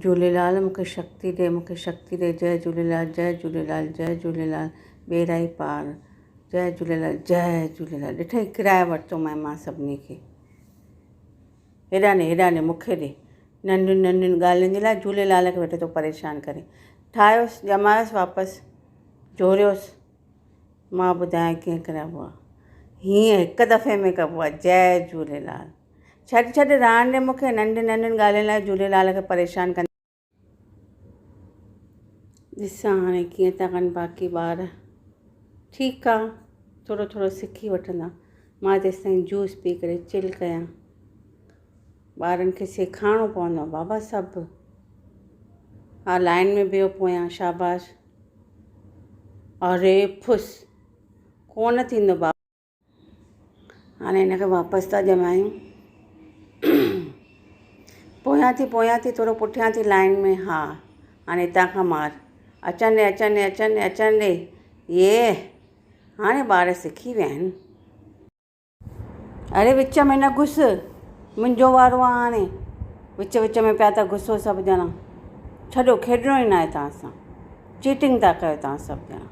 جهوليلال مون کي شڪتي ڏي مون کي شڪتي ڏي جئي جهوليلال جئي جهوليلال جئي جهوليلال ٻيڙا ئي پار جئي جهوليلال جئي جهوليلال ڏٺئي ڪرائي ورتومانء مان سڀني کي هيڏانهن ڏي هيڏانهن ڏي مون کي ڏي ننڍين ننڍين ڳالهين جي لاء جهوليلال کي ويٺو ٿو پريشان ڪرين ٺاهيوس ڄمايوس واپس جوڙيوس مان ٻڌايان ڪيئن ڪرائبو آهي هيئن هڪ دفعي ۾ ڪبو آهي جئي جهوليلال ڇڏ ڇڏ رهڻ ڏي مون کي ننڍين ننڍين ڳالهين لاء جهوليلال کي پريشان ڪندي. ڏسان هاڻي ڪيئن ٿا ڪن باقي ٻار. ٺيڪ آ ٿورو ٿورو سکي وٺندا. مان تيستائين جوس پي ڪري چل ڪيان. ٻارن کي سيکارڻو پوندو آ بابا سڀ. ها لائن ۾ بيهو پويان شاباش. اري ڦس ڪونه ٿيندو بابا. هاڻي هن کي واپس ٿا ڄمايون. پويان ٿي پويان ٿي ٿورو پٺيان ٿي لائن ۾ ها هاڻي هتان کان مار اچڻ ڏي اچڻ ڏي اچڻ ڏي اچڻ ڏي يي هاڻي ٻار سکي ويا آهن. اڙي وچ ۾ نه گهس منهنجو وارو آهي هاڻي وچ وچ ۾ پيا ٿا گهسو سڀ ڄڻا ڇڏو کيڏڻو ئي ناهي توهان سان چيٽنگ ٿا ڪيو توهان سڀ ڄڻا.